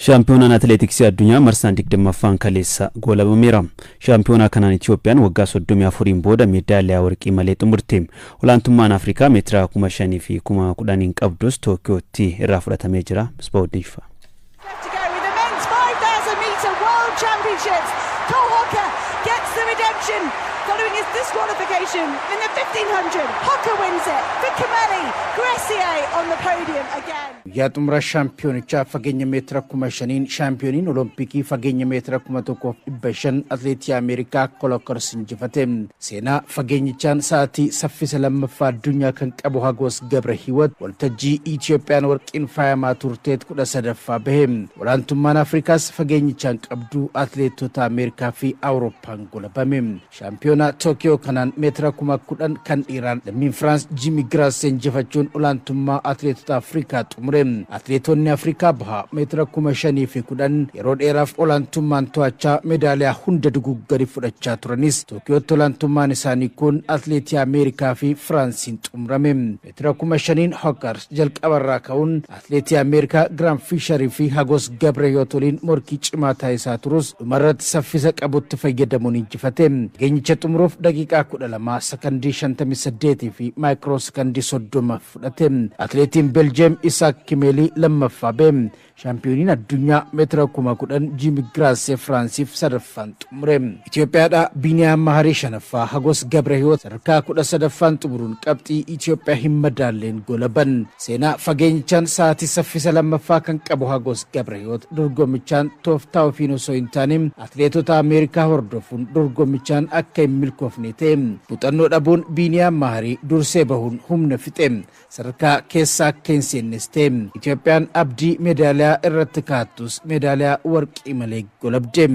Shaampiyoonaan atileetiksii addunyaa marsaan 20ffaan kaleessa goolabameera. Shaampiyoonaa kanaan Itiyoophiyaan waggaa 34n booda meedaaliyaa warqii malee xumurte. Olaantummaan Afrikaa meetira 5,000 fi 10,000 qabdus Tookiyootti irraa fudhatamee jira. Misbaa. To go with the men's 5,000 metre World Championships. Cole Hocker gets the redemption following his disqualification in the 1500. Hocker wins it for Kimeli. Gressier on the podium again. Guyyaa xumura shaampiyoonichaa fageenya meetira 5,000n shaampiyooniin Olompikii fageenya meetira 1,500 atleetii Ameerikaa Cole Hocker injifate. Seenaa fageenyichaan sa'aatii saffisa lammaffaa addunyaa kan qabu Hagos Gabra Hiwat waltajjii Itiyoophiyaan warqiin faayamaa turteet 13ffaa bahe. Olaantummaan Afrikaas fageenyichaan qabdu atleetota Ameerikaa fi Awurooppaan golabame. Shaampiyoonaa Tookiyoo kanaan meetira 10,000 kan dhiiraan lammiin Firaans Jimmy Gressier injifachuun olaantummaa atleetota Afrikaa xumure. Atleetonni Afrikaa Bahaa meetira 5,000 fi 10 yeroo dheeraaf olaantummaan to'achaa meedaaliyaa hunda dugugganii fudhachaa turanis, Tookiyootti olaantummaan isaanii kun atleetii Ameerikaa fi Firaansiin xumurame. Meetira 5,000n Hocker jalqabarraa ka'uun atleetii Ameerikaa Graham Fisherii fi Hagos Gabrehiyoot waliin morkii cimaa taasisaa turus, dhumarratti saffisa qabutti fayyadamuun injifate. Fageenyicha xumuruuf daqiiqaa 12, sakandii 58 fi maayikiroo sakandii 30 fudhate. Atleetiin Beljeem Isaak Kimeelii lammaffaa ba'e. Shaampiyooniin addunyaa meetira 10,000 Jimmy Gressier Firaansiif sadaffaan xumure. Itoophiyaadhaa Biiniyaam Maharii shanaffaa, Hagos Gabrehiwoot sadarkaa 13ffaan xumuruun qabxii Itoophiyaa hin madaalleen golaban. Seenaa fageenyichaan sa'aatii saffisa lammaffaa kan qabu Hagos Gabrehiwoot dorgommichaan tooftaa ofiin osoo hin taane atleetota Ameerikaa hordofuun dorgommichaan akka hin milkoofne ta'e. Muuxannoo dhabuun Biiniyaam Maharii dursee bahuun humna fixe. Sadarkaa keessa akka hin seennes ta'e. Itoophiyaan abdii meedaaliyaa irratti kaattus meedaaliyaa warqii malee golabde.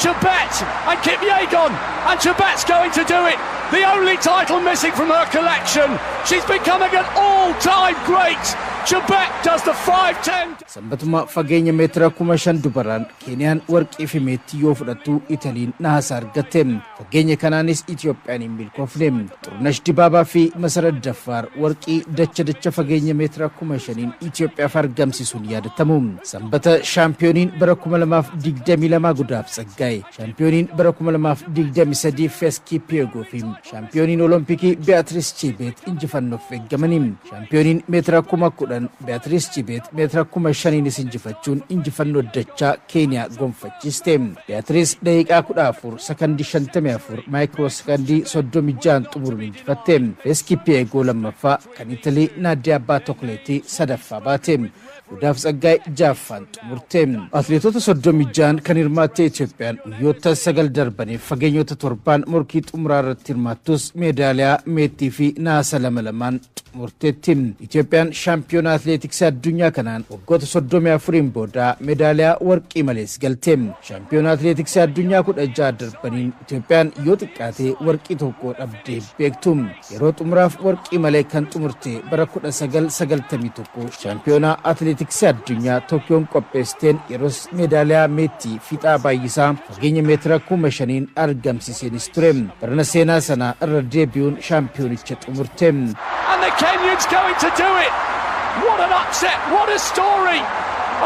Chebet and Kipyegon, and Chebet's going to do it. The only title missing from her collection. She's becoming an all-time great. Chebet does the 5'10. Sanbatuma fageenya meetira 5,000 dubaraan Keeniyaan warqii fi meetii yoo fudhattu, Italiin naasa argatte. Fageenya kanaanis Itoophiyaan hin milkoofne. Xurunesh Dibaabaa fi Masarat Daffaar warqii dacha dacha fageenya meetira 5,000n Itoophiyaaf argamsiisuun yaadatamu. Sanbata shaampiyooniin bara 2022 Gudaaf Tsaggaa'e, shaampiyooniin bara 2023 Faith Kipyegon fi shaampiyooniin Olompikii Beatrice Chebet injifannoof eeggamani. Shaampiyooniin meetira 10,000 Beatrice Chebet meetira 5,000nis injifachuun injifannoo dachaa Keeniyaa gonfachiiste. Beatrice daqiiqaa 14, sakandii 54, maayikiroo sakandii 36 xumuruun injifatte. Faith Kipyegon lammaffaa, kan Italii Naadiyaa Baatokleetii sadaffaa baate. Gudaaf Tsaggaay jaaffaan xumurte. Atleetota 36n kan hirmaatte Itoophiyaan guyyoota 9 darbaniif fageenyota torbaan morkii xumuraa irratti hirmaattus, meedaaliyaa meetii fi naasa lama lamaan xumurteetti. Itoophiyaan shaampiyoona atileetiksii addunyaa kanaan waggoota 34n booda meedaaliyaa warqii malees galte. Shaampiyoona atileetiksii addunyaa 16 darbaniin Itoophiyaan yoo xiqqaate warqii tokko dhabdee beektu. Yeroo xumuraaf warqii malee kan xumurte bara 1991 shaampiyoona atileetiksii addunyaa Tookiyoon qopheessiteen, yeroos meedaaliyaa meetii Fiixaa Baay'isaa fageenya meetira 5,000n argamsiiseenis ture. Barana seenaa sana irra deebi'uun shaampiyoonicha xumurte. And the Kenyans going to do it. What an upset. What a story.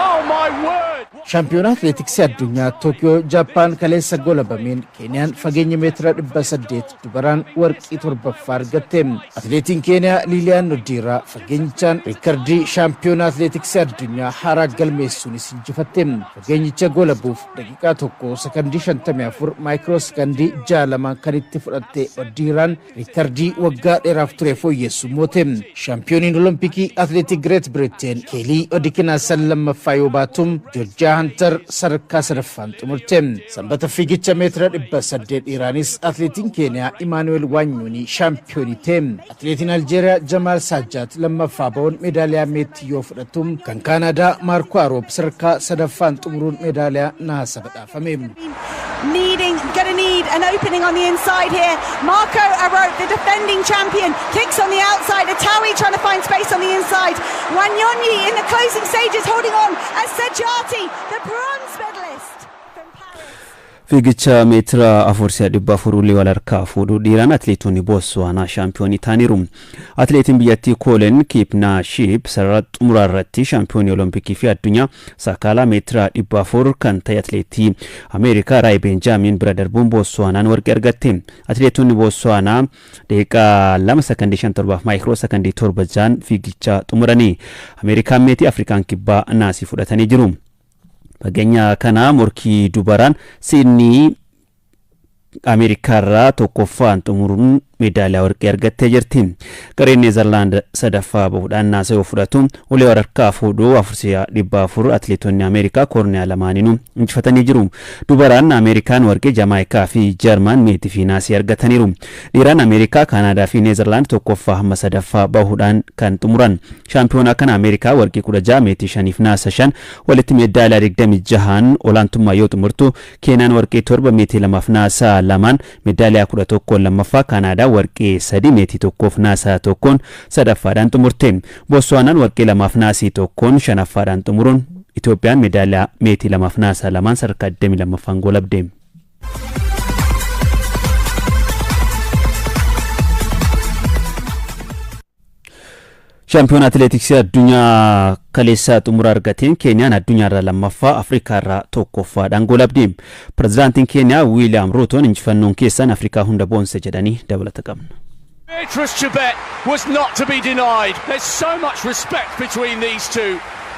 Oh my word. Shaampiyoonaa atileetiksii addunyaa Tookiyoo Jaappaan kaleessa golabameen Keeniyaan fageenya meetira 800 dubaraan warqii torbaffaa argatte. Atileetiin Keeniyaa Liiliyaan Odiiraa fageenyichaan riikardii shaampiyoonaa atileetiksii addunyaa haaraa galmeessuunis injifatte. Fageenyicha golabuuf daqiiqaa 1, sakandii 54, maayikiroo sakandii 62 kan itti fudhatte Odiiraan riikardii waggaa dheeraaf ture fooyyessu moote. Shaampiyooniin Olompikii atileetii Great Britain Keelii Odikinaasan lammaffaa yoo baatum, Joorjiyaa Hantar sadarkaa sadaffaan xumurte. Sanbata fiigicha meetira 800 dhiiraanis atileetiin Keeniyaa Imaanuweel Waanyuunii shaampiyoonii ta'e. Atileetiin Aljeeriyaa Jamaal Saajjaat lammaffaa ba'uun meedaaliyaa meetii yoo fudhatu, kan Kaanaadaa Maarko Aroob sadarkaa sadaffaan xumuruun meedaaliyaa naasa badhaafame. Needing, gonna need an opening on the inside here. Marco Arop, the defending champion, kicks on the outside. Attaoui trying to find space on the inside. Wanyonyi in the closing stages holding on as Sedjati, the bronze medalist from Paris. Fiigicha meetira 4 si'a 400 ulee wal harkaa fuudhuu dhiiraan atileetonni Bootsuwaanaa shaampiyoonii ta'aniiru. Atileetiin biyyattii Koolen Kiipnaashiip sarara xumuraa irratti shaampiyoonii Olompikii fi addunyaa Sakaalaa meetira 400 kan ta'e atileetii Ameerikaa Raay Beenjaamin bira darbuun Bootsuwaanaan warqee argatte. Atileetonni Bootsuwaanaa daqiiqaa 2 sakandii 57 maayikiroo sakandii 76 fiigicha xumuranii, Ameerikaan meetii, Afrikaan Kibbaa naasii fudhatanii jiru. Fageenya kana morkii dubaraan Siidnii Ameerikaarraa tokkoffaan xumuruun meedaaliyaa warqee argattee jirti. Gareen Neezerlaand sadaffaa bahuudhaan naasa yoo fudhatu, ulee waraqaa fuudhuu 4 si'a 400 atileetonni Ameerikaa koorniyaa lamaaniinuu injifatanii jiru. Dubaraan Ameerikaan warqee, Jamaayikaa fi Jarman meetii fi naasii argataniiru. Dhiiraan Ameerikaa, Kaanaadaa fi Neezerlaand tokkoffaa hamma sadaffaa bahuudhaan kan xumuran. Shaampiyoonaa kana Ameerikaa warqee 16, meetii shaniif naasa 5, walitti meedaaliyaa 26n olaantummaa yoo xumurtu, Keeniyaan warqee 7, meetii lamaaf naasa lamaan meedaaliyaa 11 lammaffaa, Kaanaadaa warqee 3, meetii tokkoof naasaa tokkoon sadaffaadhaan xumurte. Bootsuwaanaan warqee lamaaf naasii tokkoon shanaffaadhaan xumuruun, Itoophiyaan meedaaliyaa meetii lamaaf naasaa lamaan sadarkaa 22ffaan goolabde. Shaampiyoon atileetiksii addunyaa kaleessaa xumura argateen Keeniyaan addunyaarraa lammaffaa, Afrikaarraa tokkoffaadhaan goolabde. Pirezidaantiin Keeniyaa Wiiliyaam Ruutoon injifannoon keessan Afrikaa hunda boonse jedhanii dabalata qabna. Beatrice Chebet was not to be denied. There's so much respect between these two.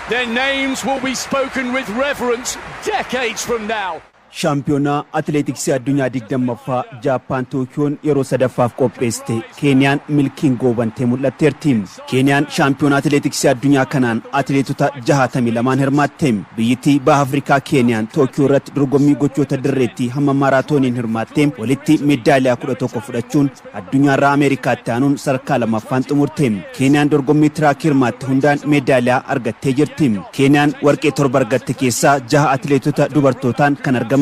Their names will be spoken with reverence decades from now. Shaampiyoonaa atileetiksii addunyaa 20ffaa Jaappaan Tookiyoon yeroo sadaffaaf qopheessite Keeniyaan milkiin goobantee mul'atteerti. Keeniyaan shaampiyoonaa atileetiksii addunyaa kanaan atileetota 62n hirmaatte. Biyyittii Baha Afrikaa Keeniyaan Tookiyoo irratti dorgommii gochoota dirreetti hamma maaraatooniin hirmaatte walitti meedaaliyaa 11 fudhachuun addunyaarraa Ameerikaatti aanuun sadarkaa lammaffaan xumurte. Keeniyaan dorgommii tiraakii hirmaatte hundaan meedaaliyaa argattee jirti. Keeniyaan warqee 7 argatte keessaa 6 atileetota dubartootaan kan argamanidha.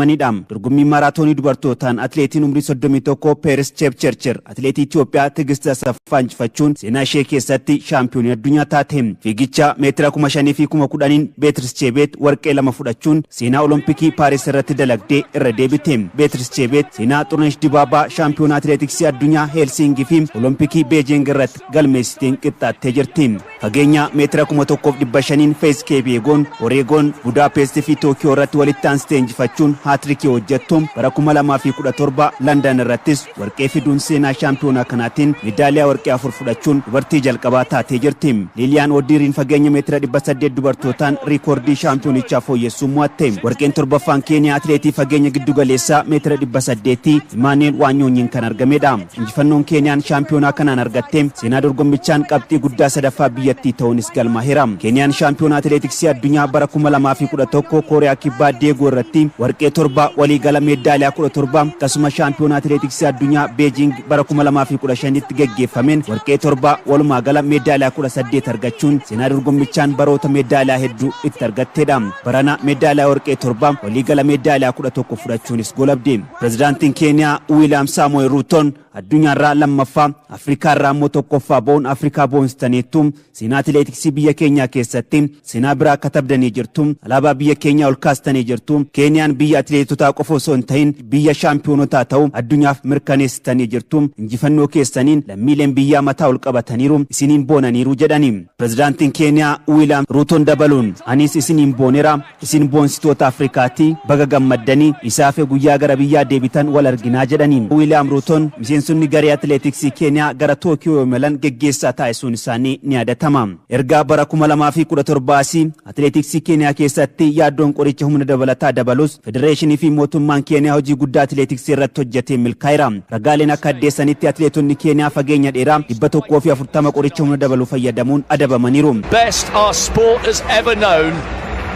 Dorgommii maaraatoonii dubartootaan atileetiin umrii 31 Peeris Chepchercher atileetii Itoophiyaa Tigist Asaffaa injifachuun seenaa ishee keessatti shaampiyoonii addunyaa taate. Fiigicha meetira 5,000 fi 10,000n Beetris Chebeet warqee 2 fudhachuun seenaa Olompikii Paaris irratti dalagdee irra deebite. Beetris Chebeet seenaa Xurunesh Dibaabaa shaampiyoonaa atileetiksii addunyaa Heelsingii fi Olompikii Beejing irratti galmeessiteen qixxaattee jirti. Fageenya meetira 1,500n Fees Keebeegoon Oreegoon, Budaapest fi Tookiyoo irratti walitti aansitee injifachuun haatirikii hojjettu, bara 2017 Landan irrattis warqee fiduun seenaa shaampiyoonaa kanaatiin meedaaliyaa warqee 4 fudhachuun dubartii jalqabaa taatee jirti. Liiliyaan Odiiriin fageenya meetira 800 dubartootaan riikoordii shaampiyoonichaa fooyyessuun mo'atte. Warqeen torbaffaan Keeniyaa atileetii fageenya giddugaleessaa meetira 800 Imaanuel Waanyoonyiin kan argamedha. Injifannoon Keeniyaan shaampiyoonaa kanaan argatte seenaa dorgommichaan qabxii guddaa sadaffaa biyyattii ta'uunis galmaa'eera. Keeniyaan shaampiyoonaa atileetiksii addunyaa bara 2011 Kooriyaa Kibbaa Deegoo irratti warqee 7, waliigala meedaaliyaa 17, akkasuma shaampiyoonaa atileetiksii addunyaa Beejing bara 2015tti geggeeffameen warqee 7, walumaa gala meedaaliyaa 18 argachuun seenaa dorgommichaan baroota meedaaliyaa hedduu itti argatteedha. Barana meedaaliyaa warqee 7, waliigala meedaaliyaa 11 fudhachuunis golabde. Pirezidaantiin Keeniyaa Wiiliyaam Saamo'eel Ruutoon addunyaarraa lammaffaa, Afrikaarraa immoo tokkoffaa ba'uun Afrikaa boonsitaniittu. Seenaa atileetiksii biyya keenyaa keessatti seenaa biraa katabdanii jirtu. Alaabaa biyya keenyaa ol kaastanii jirtu. Keeniyaan biyya atileetotaa qofa osoo hin ta'in biyya shaampiyoonotaa ta'u addunyaaf mirkaneessitanii jirtu. Injifannoo keessaniin lammiileen biyyaa mataa ol qabataniiru, isiniin boonaniiru jedhani. Pirezidaantiin Keeniyaa Wiiliyaam Ruutoon dabaluun, anis isiniin boonera, isin boonsitoota Afrikaatti, baga gammaddanii, isaafe guyyaa gara biyyaa deebitan wal arginaa jedhani. Wiiliyaam Ruutoon miseensonni garee atileetiksii Keeniyaa gara Tookiyoo imalan geggeessaa taasisuun isaanii ni yaadatama. Ergaa bara 2017 asii atileetiksii Keeniyaa keessatti yaaddoon qoricha humna dabalataa dabalus, federeeshinii fi mootummaan Keeniyaa hojii guddaa atileetiksii irratti hojjetee milkaa'eera. Ragaaleen akka addeessanitti atileetonni Keeniyaa fageenya dheeraa 140 qoricha humna dabaluu fayyadamuun adabamaniiru. Best our sport has ever known,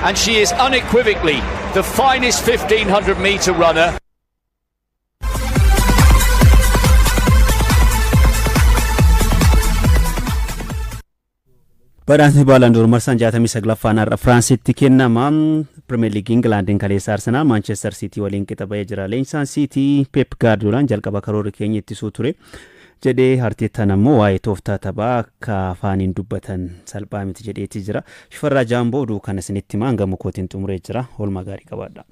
and she is unequivocally the finest 1500 metre runner. Badhaasni Baalandoor marsaan 69ffaan har'a Firaansitti kennama. Pirimeer Liigii Ingilaandiin kaleessa Arsenaal Maanchestar Siitii waliin qixa ba'ee jira. Leenjisaan Siitii Pep Gaardiolaan jalqaba karoorri keenya ittisuu ture jedhee, Arteettaan ammoo waa'ee tooftaa taphaa akka afaaniin dubbatan salphaa miti jedheeti jira. Shifarraa Jaamboo oduu kana isinitti himaa hanga mukootiin xumuree jira. Oolmaa gaarii qabaadha.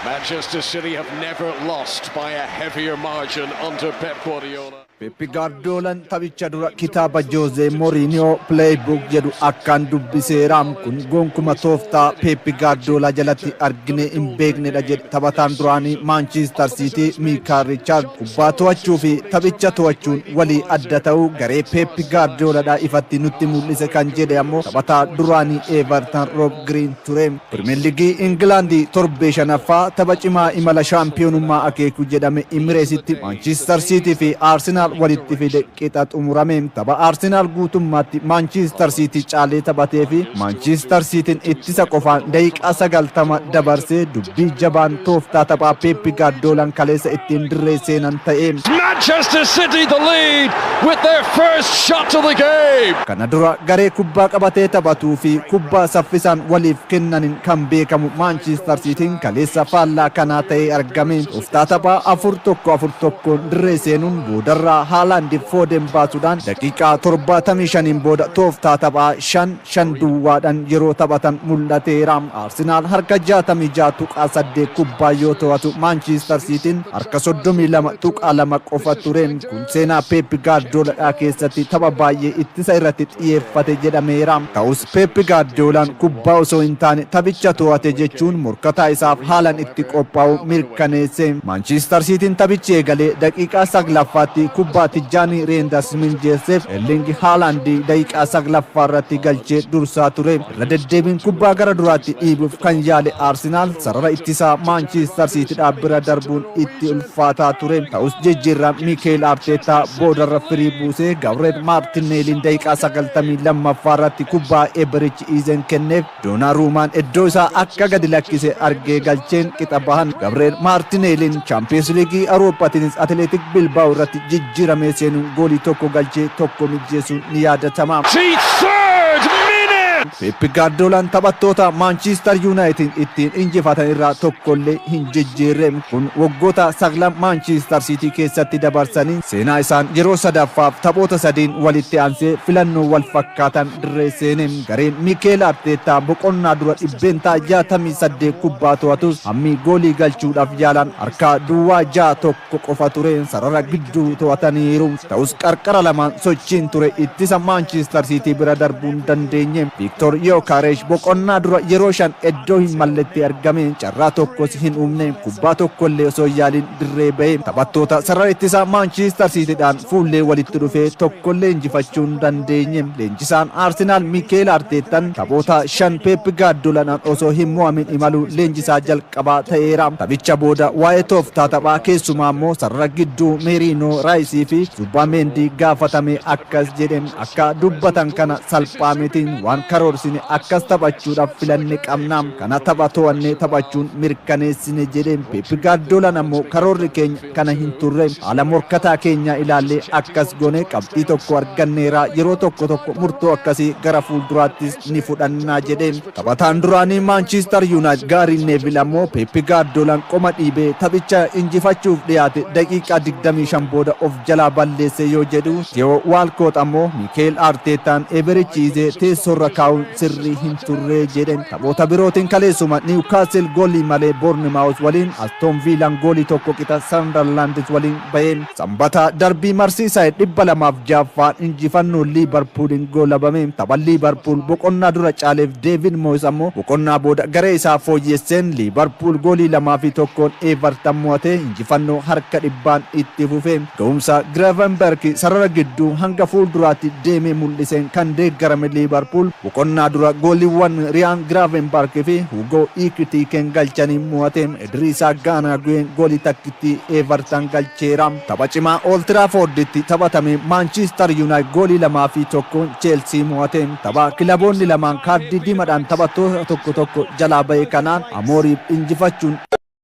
Manchester City have never lost by a heavier margin under Pep Guardiola. Pep Guardiolaan taphicha dura kitaaba Jose Mourinho Playbook jedhu akkaan dubbiseera. Kun gonkuma tooftaa Pep Guardiola jalatti argine hin beeknedha jedhe taphataan duraanii Manchester City Mikael Richard. Kubbaa to'achuu fi taphicha to'achuun walii adda ta'uu garee Pep Guardioladhaa ifatti nutti mul'ise kan jedhe ammoo taphataa duraanii Everton Rob Green ture. Pirimeer Liigii Ingilaandii torbee shanaffaa tapha cimaa imala shaampiyoonummaa akeeku jedhame Imireesitti Manchester City fi Arsenal walitti fide qixa xumurame. Tapha Arsenal guutummaatti Manchester City caalee taphatee fi Manchester Cityn ittisa qofaan daqiiqaa 90 dabarsee dubbii jabaan tooftaa taphaa Pep Guardiolaan kaleessa ittiin dirree seenan ta'e. Manchester City the lead with their first shot of the game. Kana dura garee kubbaa qabatee taphatuu fi kubbaa saffisaan waliif kennaniin kan beekamu Manchester Cityn kaleessa faallaa kanaa ta'ee argame. Tooftaa taphaa 4-1-4-1 dirree seenuun boodarraa Haaland Foden baasuudhaan daqiiqaa 75 booda tooftaa taphaa 5-5 duwwaadhaan yeroo taphatan mul'ateera. Arsenaal harka 66.8 kubbaa yoo to'atu, Manchester Cityn harka 32.2 qofa ture. Kun seenaa Pep Guardiola keessatti tapha baay'ee ittisa irratti xiyyeeffate jedhameera. Ta'us Pep Guardiolaan kubbaa osoo hin taane taphicha to'ate jechuun morkataa isaaf haalaan itti qophaa'u mirkaneesse. Manchester Cityn taphichi eegalee daqiiqaa 9ffaatti kubbaa Tijjaanii Reenders minjeesseef Erling Haaland daqiiqaa 9ffaa irratti galchee dursaa ture. Irra deddeebiin kubbaa gara duraatti dhiibuuf kan yaale Arsenaal sarara ittisaa Manchester City bira darbuun itti ulfaataa ture. Ta'us jijjiirraa Mikel Arteta boodarra firii buusee Gabriel Martinelliin daqiiqaa 92ffaa irratti kubbaa Eberechi Ezen kenneef Donnarummaan iddoo isaa akka gadi lakkise argee galcheen qixa bahan. Gabriel Martinelliin Champions League Awurooppaatiinis Athletic Bilbao irratti jijjiiramee seenuun goolii tokko galchee tokko mijjeessuun ni yaadatama. Third minute. Pep Guardiolaan taphattoota Manchester United ittiin injifatan irraa tokkollee hin jijjiirre. Kun waggoota 9 Manchester City keessatti dabarsanii seenaa isaan yeroo sadaffaaf taphoota sadiin walitti aansee filannoo wal fakkaatan dirree seene. Gareen Mikel Arteta boqonnaa dura 68% kubbaa to'atus, hammi goolii galchuudhaaf yaalan harkaa 0.61 qofa ture. Sarara gidduu to'ataniiru. Ta'us qarqara lamaan sochiin ture ittisa Manchester City bira darbuun dandeenye. Victor Gyökeres boqonnaa dura yeroo shan iddoo hin malletti argame, carraa tokkos hin uumne, kubbaa tokkollee osoo yaaliin dirree ba'e. Taphattoota sarara ittisaa Manchester Cityidhaan fuullee walitti dhufee tokkollee injifachuu hin dandeenye. Leenjisaan Arsenal Mikel Arteetan taphoota shan Pep Guardiolaan osoo hin mo'amin imaluu leenjisaa jalqabaa ta'eera. Taphicha booda waa'ee tooftaa taphaa, keessumaa immoo sarara gidduu Meeriinoo, Raayisii fi Zubaameendi gaafatame akkas jedhe: "Akka dubbatan kana salphaa miti. Waan karoorsine akkas taphachuudhaaf filanne qabna, kana tapha to'annee taphachuun mirkaneessine" jedhe. Pep Guardiolaan ammoo "Karoorri keenya kana hin turre, haala morkataa keenya ilaallee akkas goone, qabxii tokko arganneera, yeroo tokko tokko murtoo akkasii gara fuulduraattis ni fudhannaa" jedhe. Taphataan duraanii Manchester United Gary Neville ammoo Pep Guardiolaan qoma dhiibee taphicha injifachuuf dhiyaate daqiiqaa 25 booda of jalaa balleesse yoo jedhu, Theo Walcott ammoo Mikel Arteetaan Eberechi Eze teessoorra kaa'uun sirrii hin turre jedhe. Taphoota birootiin kaleessuma Newcastle goolii malee Bournemouth waliin, Aston Villaan goolii tokko qixa Sunderland waliin bahee. Sanbata darbii Merseyside 206ffaan injifannoo Liverpooliin goolabame. Tapha Liverpool boqonnaa dura caaleef David Moyes ammoo boqonnaa booda garee isaa fooyyesseen Liverpool goolii 2-1n Everton mo'ate, injifannoo harka dhibbaan itti fufe. Ga'umsa Gravenberch sarara gidduu hanga fuulduraatti deemee mul'iseen kan deeggarame Liverpool boqonnaa dura gooliiwwan Ryan Gravenberch fi Hugo Ekitiken galchanii mo'ate. Idriisaa Gaanaa Guyeen goolii takkitti Everton galcheera. Tapha cimaa Old Trafforditti taphatame Manchester United goolii 2-1n Chelsea mo'ate. Tapha kilaboonni lamaan kaardii diimaadhaan taphattoota tokko tokko jalaa ba'e kanaan Amooriif injifachuun